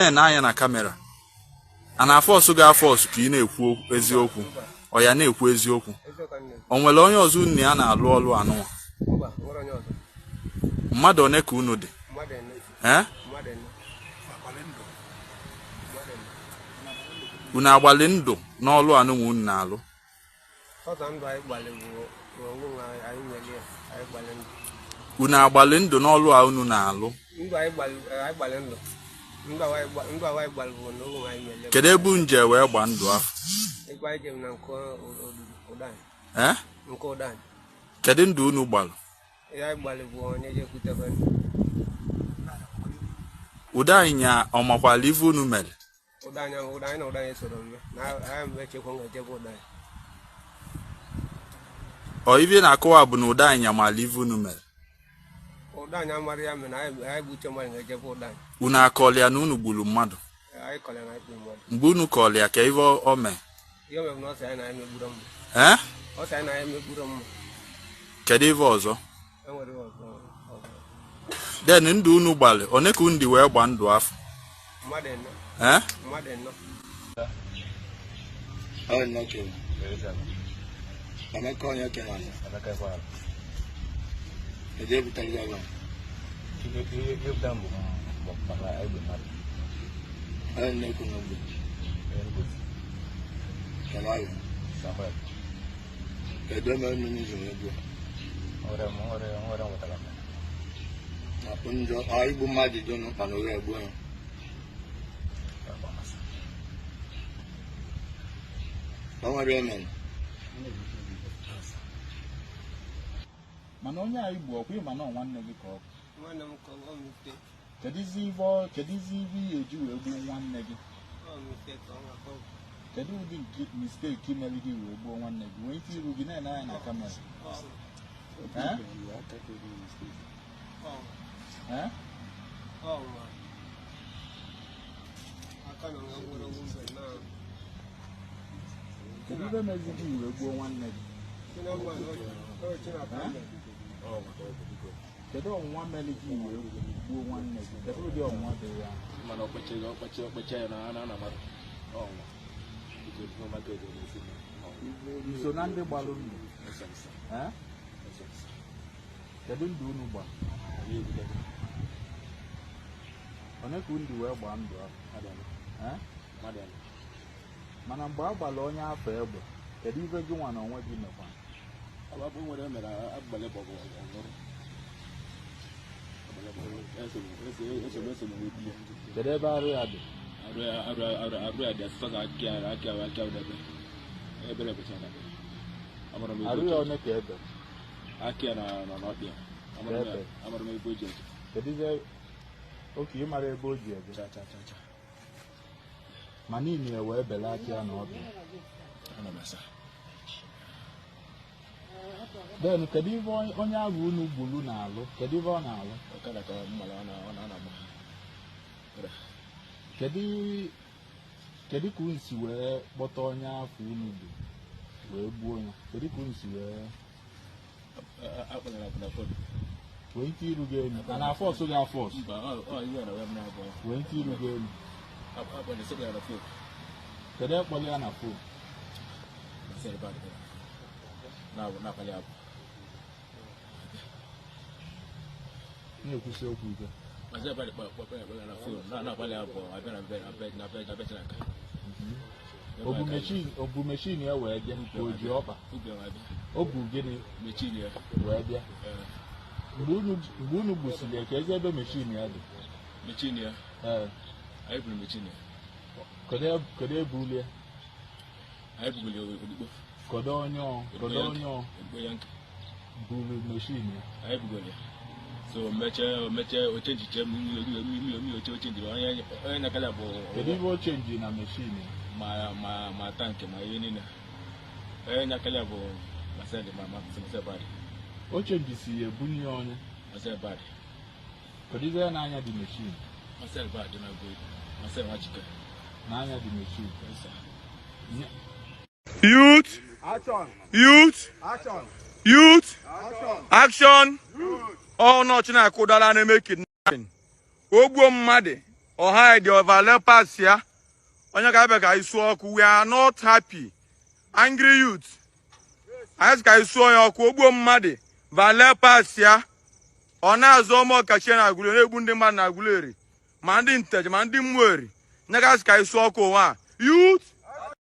Na-ene anya na camera, a na-aforce gị aforce ka ị na-ekwu eziokwu? Ọ ya na-ekwu eziokwu? Eziokwu ka m na-ekwu. O nwere onye ọzọ unu ya na-alụ ọlụ anụnwa? Mba, nwere onye ọzọ. Mmadụ one ka unu dị? Mmadụ 4. Ee? Mmadụ 4. Mmadụ 4. Unu agbalị ndụ n'ọlụ anụnwa unu na-alụ? Sọsọ ndụ anyị gbalị bụ onwe nwe anyị, anyị nyere ya, anyị gbalị ndụ. Unu agbalị ndụ n'ọlụ a unu na-alụ? Ndụ anyị gbalị, anyị gbalị ndụ. Ndụ anyị gbalị bụ na onwe anyị nyere ya. Kedu ebe unu je wee gbaa ndụ ahụ? Ebe anyị jem na nke ụdanyị. Ee? Nke ụdanyị. Kedu ndụ unu gbalụ? Ihe anyị gbalị bụ onye jekwutebe. Ụdanyị nya ọ makwala ife unu mere? Ụdanyị ahụ, ụdanyị na ụdanyị soro mme na anyị mgbe echekwa nga-ejebe ụdanyị. Ọ ife ị na-akọwa bụ na ụdanyị nya mala ife unu mere? Ụdanyị amara ya mere na anyị bụ uche mmadụ ga-ejebe ụdanyị. Unu akọọlụ ya na unu gburu mmadụ? Anyị kọrọ ya na anyị gburu mmadụ. Mgbe unu kọọlụ ya, ka ife o mee? Ihe o mere bụ na ọ sị anyị na anyị megburu mma. Ee? Ọ sị anyị na anyị megburu mma. Kedu ife ọzọ? Enwere ihe ọzọ ọzọ. Then ndụ unu gbalị, one ka unu dị wee gba ndụ afọ? Mmadụ 4. Ee? Mmadụ 4. Ọ nnọọ. Emeka onye kere ala. Kedu ebutere gị ebe a? Onye na-ekwu n'ogbe. Kedu? Kedu eme unu n'izu wee gbuo? Na njọ ọ igbu mmadụ dị unu mkpa na oghe egbuo ya. O nwere eme. Mana onye a igbu, ọkwa ịma na ọ nwanne gị ka ọ bụ? Nwanne m ka ọ miste. Kedụzi ife ị eji wee gbuo nwanne gị? Ọ miste ka ọ nwakọ. Kedu ụdị nke mistake mere gị wee gbuo nwanne gị? Nwee ike iru gị na-ene anya na camera. Ee? Ee? Ọ nwa aka na nwa nwere ogwu mbe na. Kedu ife mezi gị wee gbuo nwanne gị? Kedu ọnwụnwa mere gị wee gbuo nwanne gị? Kedu ụdị ọnwụnwa dị ya? Mana ọkpacha ọkpacha ọkpacha ya na na na mmadụ ọnwa biko biko maka ego na-esi na Iso na ndị gbalụ ndụ? Nsọ nsọ. Ee? Nsọ nsọ. Kedu ndụ unu gbara? Anyị egwutegwu. One ka unu dị wee gbaa ndụ ahụ? Mmadụ 4. Ee? Mmadụ 4. Mana mgbe a gbara onye afọ egbe, kedu ife gị nwa na onwe gị mekwa? Ọ bụ nwere mere agbalị gbọgọ ọṅụrụ eso wee bi ya. Kedu ebe arụ ya dị? Arụ ya arụ arụ arụ ya dị asụsụ ka akị ya akị ya akị ya debe ebere bụcha na amara m. Arụ ya one ka ebe? Akị ya na na n'ọkpịa amara m amara m ebe o ji eje. Kedu ife oke ị mara ebe o ji eje? Cha cha cha cha. Ma niile ya wee bele aka ya na ọbịa. Ana m asa. Then kedu ife onye ahụ unu gburu na-alụ? Kedu ife ọ na-alụ? Ọkada ka mmala ọ na ọ na-agba. Kedu ka unu si wee kpọta onye afọ unu gburu wee gbuo ya? Kedu ka unu si wee Akpọnyere na phone. Wee ike iru gị elu a na-aforce gị aforce? Mba, ọ ihe na wee m na-abụ. Wee ike iru gị elu. Akpọnyere sịkwa ya na phone. Kedu ekpọrọ ya na phone? Masịrị bad na-abụ na-akpali abụ. Na-ekwusi okwu ike. Masịrị bad kpọ ya na phone na-akpali abụ abịa na be na be na be na be Chinaka. Obu machine ya wee bịa ka o ji ọkpa? Ubi abịa. O bu gịnị? Machine ya. Wee bịa. Mgbe unu gbusiri ya, ka ezi ebe machine ya dị? Machine ya. Ee. Anyị buru machine ya. Kedu ebe ulie? Anyị bugoro ya odigbo. Kedu onye ọ Odigbo ya nke buru machine ya? Anyị bugoro ya, so mechie mechie oche nchiche mmiri oche oche njiri onye onye nyakala bụ. Kedu ibe o change na machine ya? Ma tank ma ihe niile onye nyakala bụ Marcel ma Marcel Bad. O change si ya ebunye ya onye? Marcel Bad. Kedu ibe ya n'anya dị machine? Marcel Bad na go Marcel Nwachike. N'anya dị machine. Youth! Youth! Youth! Action! Ọ nọ Chineke ụdara na-eme kidnapping. O gbuo mmadụ. Ọha dị valet pass ya. Onye ka abịa ka anyị suo ọkụ. We are not happy. Angry youth. Anyị sị ka anyị suo ya ọkụ, ogbuo mmadụ. Valet pass ya. Ọ na-azụ ọma ọkachie na Agụleri, na-egbu ndị mmadụ na Agụleri. Ma ndị Nteje, ma ndị Mmụeri. Nye ka sị ka anyị suo ọkụ ụwa a. Youth.